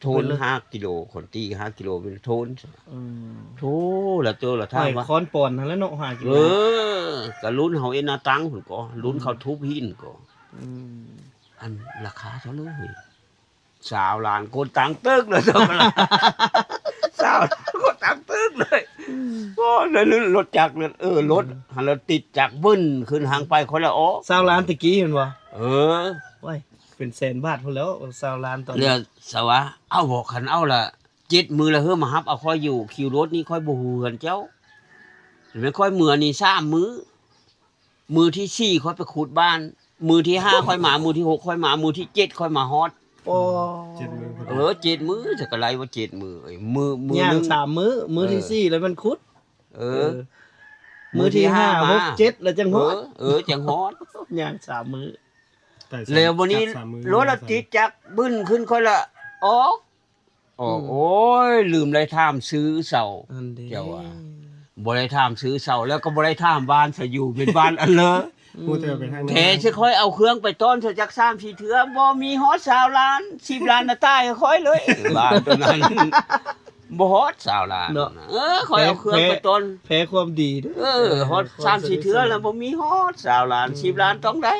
ໂທນ ເປັນເລີຍ ຫ້າກິໂລ ຄອນຕີຫ້າກິໂລເປັນໂທນ ອືມ ໂທ ລະໂຕລະຖາມວ່າ ຂ້ອຍຄອນປອນຫັ້ນແຫຼະເນາະ ຫ້າກິໂລ ເອີ ກະລຸ້ນເຮົາເອັນໜ້າຕັ້ງພຸ້ນກໍ ລຸ້ນເຂົາທຸບຫີນກໍ ອືມ ອັນລາຄາເທົ່າເລີຍ ຊາວລ້ານ ໂກນຕັງຕຶກເລີຍ ຊາວລ້ານ ໂກນຕັງຕຶກເລີຍ ອືມ ໂອ້ ລົດຈັກ ເອີ ລົດ ອືມ ຫັ້ນລະຕິດຈັກບຶ້ນຂຶ້ນທາງໄປ ຂ້ອຍລະອອກ ຊາວລ້ານແຕ່ກີ້ແມ່ນບໍ່ ເອີ ໂອ້ຍ ເປັນແສນບາດພຸ້ນແລ້ວ ຊາວລ້ານຕອນນີ້ ເຫຼືອສະຫວາ ເອົາບໍ່ ຄັນເອົາລະ ເຈັດມື້ລະເຮີມາຮັບເອົາຂ້ອຍຢູ່ຄິວລົດນີ້ ຂ້ອຍບໍ່ຮູ້ເຮືອນເຈົ້າ ແມ່ນຂ້ອຍເມືອນີ້ສາມມື້ ມື້ທີສີ່ຂ້ອຍໄປຂຸດບ້ານ ມື້ທີຫ້າຂ້ອຍມາ ມື້ທີຫົກຂ້ອຍມາ ມື້ທີເຈັດຂ້ອຍມາຮອດ ໂອ້ ເຈັດມື້ພໍດີ ເອີ ເຈັດມື້ ຈະກະໄລ່ວ່າເຈັດມື້ເອີຍ ມື້ ມື້ ຍ່າງໜຶ່ງສາມມື້ ມື້ທີ ເອີ ສີ່ລະແມ່ນຂຸດ ເອີ ເອີ ມື້ທີ ມື້ທີຫ້າ ຫ້າ ຫົກ ເຈັດລະຈັ່ງຮອດ ເອີ ເອີ ຈັ່ງຮອດ ຍ່າງສາມມື້ ແລ້ວບັດນີ້ລົດລະຕິດຈັກບຶ້ນຂຶ້ນ ຂ້ອຍລະອອກ ອອກ ອືມ ໂອ້ຍ ລືມໄດ້ຖາມຊື້ເຊົາ ອັນເດ ເຈົ້າວ່າ ບໍ່ໄດ້ຖາມຊື້ເຊົາ ແລ້ວກໍບໍ່ໄດ້ຖາມບ້ານຊະ ຢູ່ເປັນບ້ານອັນເລີ ອືມ ຮູ້ແຕ່ວ່າໄປທາງນັ້ນ ແທ້ຊິຂ້ອຍເອົາເຄື່ອງໄປຕ້ອນຊະຈັກສາມສີ່ເທື່ອ ບໍ່ມີຮອດຊາວລ້ານ ສິບລ້ານນະ ຕາຍຂ້ອຍເລີຍ ບ້ານຕົວນັ້ນ ບໍ່ຮອດຊາວລ້ານເນາະ ເອີ ຂ້ອຍເອົາເຄື່ອງໄປຕ້ອນ ແພ້ຄວາມດີເດີ ເອີ ຮອດສາມສີ່ເທື່ອແລ້ວ ບໍ່ມີຮອດຊາວລ້ານ ອືມ ສິບລ້ານຕ້ອງໄດ້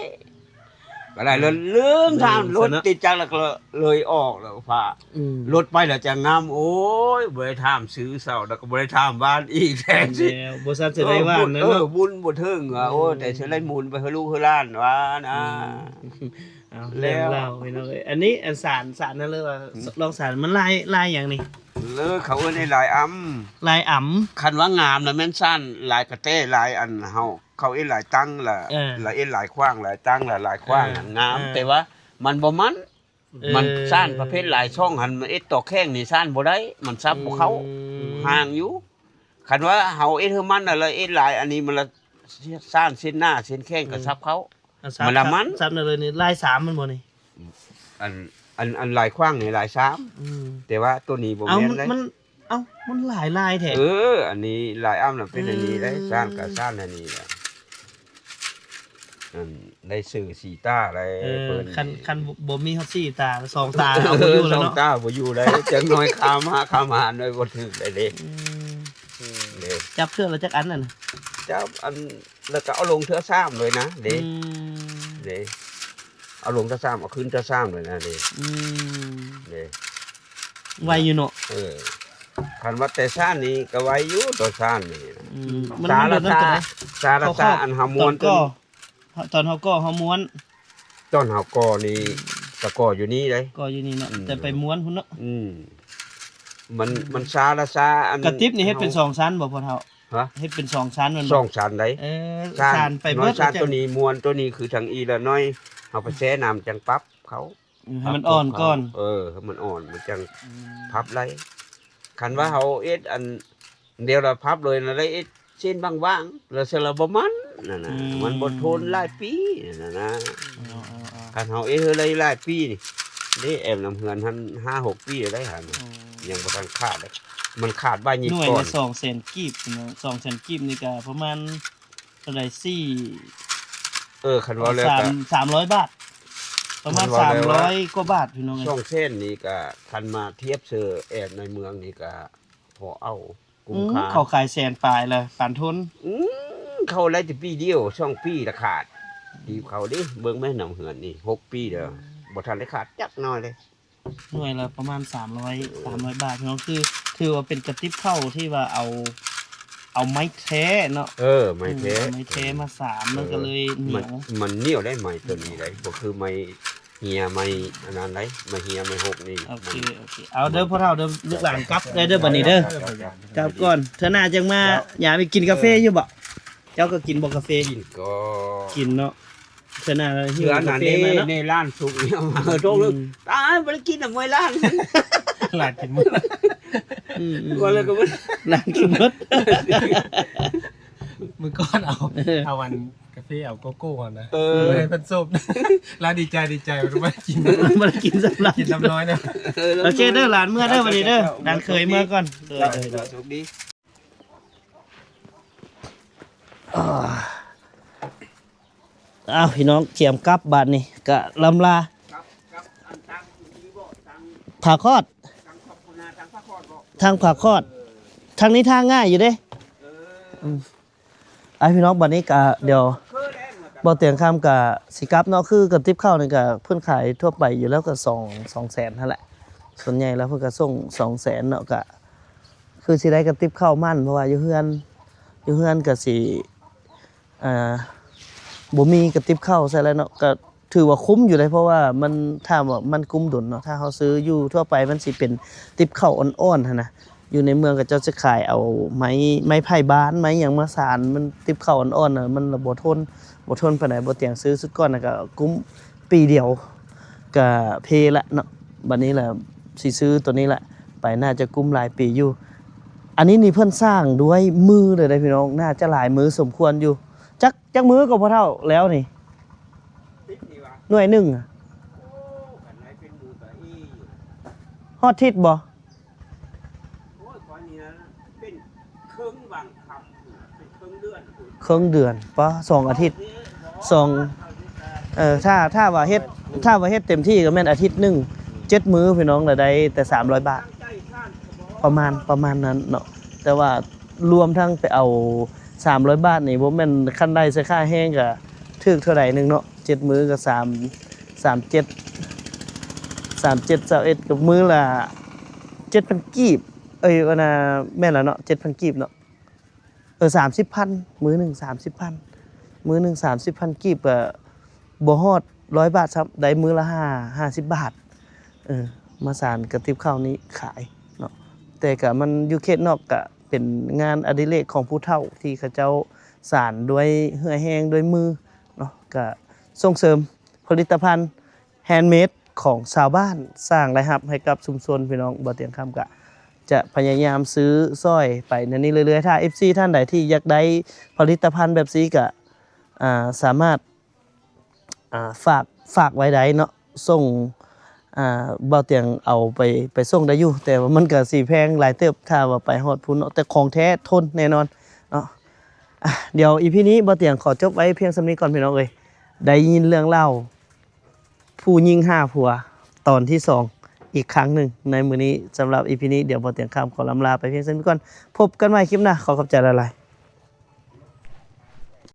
ກໍໄດ້ ອືມ ເລີຍລືມຖາມ ເອີ ຊັ້ນເນາະ ລົດຕິດຈັກ ແລ້ວກໍເລີຍອອກແລ້ວພາ ອືມ ລົດໄປແລ້ວຈັ່ງນຳ ໂອ້ຍ ບໍ່ໄດ້ຖາມຊື້ເຊົາ ແລ້ວກໍບໍ່ໄດ້ຖາມບ້ານອີກແທ້ ແລ້ວບໍ່ຊັ້ນຊິໄດ້ຫວານນະ ເອີ ເນາະ ບຸນບໍ່ເຖິງວ່າ ອືມ ໂອ້ຍ ແຕ່ຊິໄດ້ໝູນໄປໃຫ້ລູກໃຫ້ຫຼານວ່ານະ ອືມ ເອົາ ແລ້ວ ເລື່ອງລາວພີ່ນ້ອງເອີຍ ອັນນີ້ ອັນສານ ສານນັ້ນເລີຍວ່າ ອືມ ລອງສານ ມັນລາຍ ລາຍຫຍັງນີ້? ເລີຍ ເຂົາເອີ້ນໄອ້ລາຍອຳ ລາຍອຳ ຄັນວ່າງາມນະແມ່ນສານລາຍກະແຕ ລາຍອັນເຮົາ ເຂົາເຮັດລາຍຕັ້ງລະ ເອີ ລະເຮັດລາຍຂວາງ ລາຍຕັ້ງລະລາຍຂວາງ ເອີ ງາມ ເອີ ແຕ່ວ່າມັນບໍ່ໝັ້ນ ເອີ ມັນສານປະເພດລາຍຊ່ອງຫັ້ນ ມັນເຮັດຕໍ່ແຂງນີ້ສານບໍ່ໄດ້ ມັນສັບບໍ່ເຂົ້າ ອືມ ຫ່າງຢູ່ ຄັນວ່າເຮົາເຮັດໃຫ້ໝັ້ນລະ ລະເຮັດລາຍອັນນີ້ ມັນລະສານເສັ້ນໜາເສັ້ນແຂງກໍ ອືມ ສັບເຂົ້າ ອາ ສັບ ມັນລະໝັ້ນ ສັບ ສັບນັ້ນເລີຍນີ້ ລາຍສາມແມ່ນບໍ່ນີ້? ອັນ ອັນ ອັນລາຍຂວາງນີ້ລາຍສາມ ອືມ ແຕ່ວ່າໂຕນີ້ບໍ່ແມ່ນເດ້ ມັນ ເອົ້າ ມັນຫຼາຍລາຍແທ້ ເອີ ອັນນີ້ລາຍອຳນະເປັນອັນນີ້ເດ້ ເອີ ສ້າງກະສ້າງອັນນີ້ລະ ອັນໄດ້ຊື່ສີຕາໄດ້ ເອີ ເພິ່ນ ຄັນ ຄັນບໍ່ມີຮອດສີ່ຕາ ສອງຕາເອົາບໍ່ຢູ່ແລ້ວເນາະ ສອງຕາບໍ່ຢູ່ໄດ້ ຈັກໜ້ອຍຄາມຫາຄາມຫາໜ້ອຍບໍ່ຖືກໄດ້ເດ້ ອືມ ເດ້ ຈັບເທື່ອລະຈັກອັນນັ້ນ ຈັບອັນ ແລ້ວກໍເອົາລົງເທື່ອສາມເລີຍນະເດ້ ອືມ ເດ້ ເອົາລົງເທື່ອສາມ ເອົາຂຶ້ນເທື່ອສາມເລີຍນະເດ້ ອືມ ເດ້ ໄວຢູ່ເນາະ ເອີ ຄັນວ່າແຕ່ຊານນີ້ກໍໄວຢູ່ ຕອນຊານນີ້ນະ ອືມ ມັນ ສາລະຊາ ສາລະຊາ ອັນເຮົາມ້ວນ ຕອນເຮົາກໍ່ ຕອນເຮົາກໍ່ເຮົາມ້ວນ ຕອນເຮົາກໍ່ນີ້ ອືມ ກໍກໍ່ຢູ່ນີ້ເດ້ ກໍ່ຢູ່ນີ້ເນາະ ອືມ ແຕ່ໄປມ້ວນພຸ້ນເນາະ ອືມ ມັນ ອືມ ມັນສາລະຊາ ອັນ ກະຕິບນີ້ເຮັດເປັນສອງຊັ້ນບໍ່ພໍ່ເຖົ້າ? ຮະ ເຮັດເປັນສອງຊັ້ນແມ່ນບໍ່? ສອງຊັ້ນໃດ໋ ເອີ ຊັ້ນ ຊັ້ນໄປເບິດ ຊັ້ນ ຊັ້ນ ໂຕນີ້ມ້ວນ ໂຕນີ້ຄືທາງອີ່ລະໜ້ອຍ ເຮົາໄປແຊ່ນ້ຳຈັ່ງປັບເຂົ້າ ອືມ ໃຫ້ມັນອ່ອນກ່ອນ ເອີ ໃຫ້ມັນອ່ອນ ມັນຈັ່ງ ອືມ ພັບໄດ້ ຄັນວ່າເຮົາເຮັດອັນດຽວລະພັບເລີຍນະ ໄດ້ເຮັດເສັ້ນບາງໆ ລະເທື່ອລະບໍ່ໝັ້ນນັ້ນນະ ອືມ ມັນບໍ່ທົນຫຼາຍປີນັ້ນນະ ເອີໆໆ ຄັນເຮົາເຮັດໃຫ້ໄດ້ຫຼາຍປີນີ້ ເດ້ແອມນຳເຮືອນຫັ້ນຫ້າຫົກປີແລ້ວຫັ້ນ ອືມ ຍັງບໍ່ທັນຂາດເດ້ ມັນຂາດໃບນີ້ກ່ອນ ໜ່ວຍລະສອງແສນກີບເນາະ ສອງແສນກີບນີ້ກະປະມານ ເທົ່າໃດ ສີ່ ເອີ ຄັນເວົ້າແລ້ວກະ ສາມ ສາມຮ້ອຍບາດ ປະມານ ຄັນເວົ້າແລ້ວ ສາມຮ້ອຍກວ່າບາດພີ່ນ້ອງເອີຍ ສອງແສນນີ້ກະ ຄັນມາທຽບເຊີແອບໃນເມືອງນີ້ກະພໍເອົາ ກຸ້ມຄ່າ ອືມ ເຂົາຂາຍແສນປາຍລະປານທົນ ອືມ ເຂົາໄດ້ແຕ່ປີດຽວ ສອງປີລະຂາດ ທີ່ເຂົາເດ້ ເບິ່ງແມ່ນຳເຮືອນນີ້ ຫົກປີແລ້ວ ອືມ ບໍ່ທັນໄດ້ຂາດຈັກໜ້ອຍເລີຍ. ໜ່ວຍລະປະມານສາມຮ້ອຍ ສາມຮ້ອຍບາດພີ່ນ້ອງ ຄືຖືວ່າເປັນກະຕິບເຂົ້າທີ່ວ່າເອົາ ເອົາໄມ້ແທ້ເນາະ ເອີ ໄມ້ແທ້ ອືມ ເອົາໄມ້ແທ້ມາສານ ເອີ ມັນກໍເລີຍໜຽວ ມັນ ມັນໜຽວໄດ໋ ໄມ້ໂຕນີ້ໄດ໋ ບໍ່ຄືໄມ້ເຮຍ ໄມ້ອັນນັ້ນໄດ໋ ໄມ້ເຮຍ ໄມ້ຫົກນີ້ ໂອເຄ ໂອເຄ ເອົາເດີພໍ່ເຖົ້າເດີ ລູກຫຼານກັບໄດ້ເດີບັດນີ້ເດີ ກັບກ່ອນ ເທື່ອໜ້າຈັ່ງມາ ຢາກໄປກິນກາເຟຢູ່ບໍ່? ເຈົ້າກໍກິນບໍ່ກາເຟ? ກິນກໍ ກິນເນາະ ເທື່ອໜ້າຫິ້ວກາເຟມາເນາະ ເນ ຮ້ານສຸກນີ້ເອົາມາໂຕໜຶ່ງ ອືມ ຕາຍ ບໍ່ໄດ້ກິນນຳມວຍລ້ານ ລ້ານກິນໝົດ ອືມໆ ວ່າແລ້ວກໍບໍ່ ລ້ານກິນໝົດ ມື້ກ່ອນເອົາ ເອີ ເອົາອັນກາເຟ ເອົາໂກໂກ້ຫັ້ນນະ ເອີ ບໍ່ໄດ້ເພິ່ນໂຊບ ລາວດີໃຈ ດີໃຈ ບໍ່ໄດ້ກິນ ບໍ່ໄດ້ກິນຊ້ຳ ກິນຊ້ຳນ້ອຍນະ ເອີ ໂອເຄເດີ ຫຼານເມືອເດີ ບັດນີ້ເດີ ຫຼານເຂີຍເມືອກ່ອນ ເດີ ໂຊກດີ ອ້າວ ພີ່ນ້ອງ ກຽມກັບບາດນີ້ ກະລ່ຳລາ ພາຄອດ ທາງພາຄອດ ທາງນີ້ທາງງ່າຍຢູ່ເດ້ ອືມ ອ້າຍ ພີ່ນ້ອງ ບາດນີ້ກະດຽວ ບໍ່ຕຽງຄຳກະຊິກັບເນາະ ຄືກະຕິບເຂົ້ານີ້ກະເພິ່ນຂາຍທົ່ວໄປຢູ່ແລ້ວກະສອງ ສອງແສນຫັ້ນແຫຼະ ສ່ວນໃຫຍ່ແລ້ວເພິ່ນກະສົ່ງສອງແສນເນາະ ກະ ຄືຊິໄດ້ກະຕິບເຂົ້າໝັ້ນ ເພາະວ່າຢູ່ເຮືອນ ຢູ່ເຮືອນກະຊິ ອ່າ ບໍ່ມີກະຕິບເຂົ້າໃສ່ແລ້ວເນາະ ກະຖືວ່າຄຸ້ມຢູ່ເດ້ ເພາະວ່າມັນ ຖາມວ່າມັນກຸ້ມດົນເນາະ ຖ້າເຮົາຊື້ຢູ່ທົ່ວໄປມັນຊິເປັນຕິບເຂົ້າອ່ອນໆຫັ້ນນະ ຢູ່ໃນເມືອງເຂົາເຈົ້າຈະຂາຍເອົາໄມ້ ໄມ້ໄຜ່ບ້ານ ໄມ້ຫຍັງມາສານ ມັນຕິບເຂົ້າອ່ອນໆນະ ມັນລະບໍ່ທົນ ບໍ່ທົນປານໃດ ບໍ່ຕຽງຊື້ຊຸດກ່ອນນະ ກະກຸ້ມປີດຽວ ກະເພລະເນາະ ບາດນີ້ລະຊິຊື້ໂຕນີ້ລະ ໄປໜ້າຈະກຸ້ມຫຼາຍປີຢູ່ ອັນນີ້ນີ້ເພິ່ນສ້າງດ້ວຍມືເລີຍເດ້ພີ່ນ້ອງ ໜ້າຈະຫຼາຍມືສົມຄວນຢູ່ ຈັກ ຈັກມື້ກໍພໍ່ເຖົ້າແລ້ວນີ້ ຕິດນີ້ຫວາ? ໜ່ວຍໜຶ່ງອະ? ໂອ້ ຄັນໄດ້ເປັນໝູ່ກະອີຢູ່. ຮອດທິດບໍ່? ໂອ້ຍ ຂ້ອຍນີ້ນະ ເປັນເຄິ່ງບາງຄ່ຳ ເປັນເຄິ່ງເດືອນພຸ້ນ. ເຄິ່ງເດືອນ ປະ ສອງອາທິດ ເອົາເດ້ ສອງ ເອົາເດ້ ເອີ ຖ້າ ຖ້າວ່າເຮັດ ຖ້າວ່າເຮັດເຕັມທີ່ກໍແມ່ນອາທິດໜຶ່ງ ເຈັດມື້ພີ່ນ້ອງ ລະໄດ້ແຕ່ສາມຮ້ອຍບາດ ປະມານ ປະມານນັ້ນເນາະ. ແຕ່ວ່າລວມທັງໄປເອົາສາມຮ້ອຍບາດນີ້ ບໍ່ແມ່ນ ຄັນໄດ້ໃສ່ຄ່າແຮງກໍຖືກເທົ່າໃດໜຶ່ງເນາະ ເຈັດມື້ກໍສາມ ສາມເຈັດ ສາມເຈັດ ຊາວເອັດ ກໍມື້ລະເຈັດພັນກີບ ເອີຍ ອັນນ່າ ແມ່ນລະເນາະ ເຈັດພັນກີບເນາະ. ເອີ ສາມສິບພັນ ມື້ໜຶ່ງສາມສິບພັນ ມື້ໜຶ່ງສາມສິບພັນກີບ ກໍບໍ່ຮອດຮ້ອຍບາດຊ້ຳ ໄດ້ມື້ລະຫ້າ ຫ້າສິບບາດ ເອີ ມາສານກະຕິບເຂົ້ານີ້ຂາຍເນາະ. ແຕ່ກະມັນຢູ່ເຂດນອກ ກະເປັນງານອະດິເລກຂອງຜູ້ເຖົ້າ ທີ່ເຂົາເຈົ້າສານດ້ວຍເຫື່ອແຮງດ້ວຍມືເນາະ ກະສົ່ງເສີມຜະລິດຕະພັນ ແຮນເມດຂອງຊາວບ້ານ ສ້າງລາຍຮັບໃຫ້ກັບຊຸມຊົນພີ່ນ້ອງ. ບ່າວຕຽງຄຳກະຈະພະຍາຍາມຊື້ຊ່ອຍໄປແນວນີ້ເລື້ອຍໆ. ຖ້າເອັຟຊີທ່ານໃດທີ່ຢາກໄດ້ຜະລິດຕະພັນແບບຊີ້ກະ ອ່າ ສາມາດ ອ່າ ຝາກ ຝາກໄວ້ໄດ້ເນາະ ສົ່ງ ອ່າ ບ່າວຕຽງເອົາໄປ ໄປສົ່ງໄດ້ຢູ່ ແຕ່ວ່າມັນກະຊິແພງຫຼາຍເຕີບ ຖ້າວ່າໄປຮອດພຸ້ນເນາະ ແຕ່ຂອງແທ້ທົນແນ່ນອນເນາະ. ອ່າ ດຽວອີພີນີ້ບ່າວຕຽງຂໍຈົບໄວ້ພຽງສ່ຳນີ້ກ່ອນພີ່ນ້ອງເອີຍ. ໄດ້ຍິນເລື່ອງລາວ ຜູ້ຍິງຫ້າຜົວ ຕອນທີສອງ ອີກຄັ້ງໜຶ່ງໃນມື້ນີ້. ສຳລັບອີພີນີ້ ດຽວບ່າວຕຽງຄຳຂໍລຳລາໄປພຽງສ່ຳນີ້ກ່ອນ. ພົບກັນໃໝ່ຄລິບໜ້າ. ຂໍຂອບໃຈຫຼາຍໆ.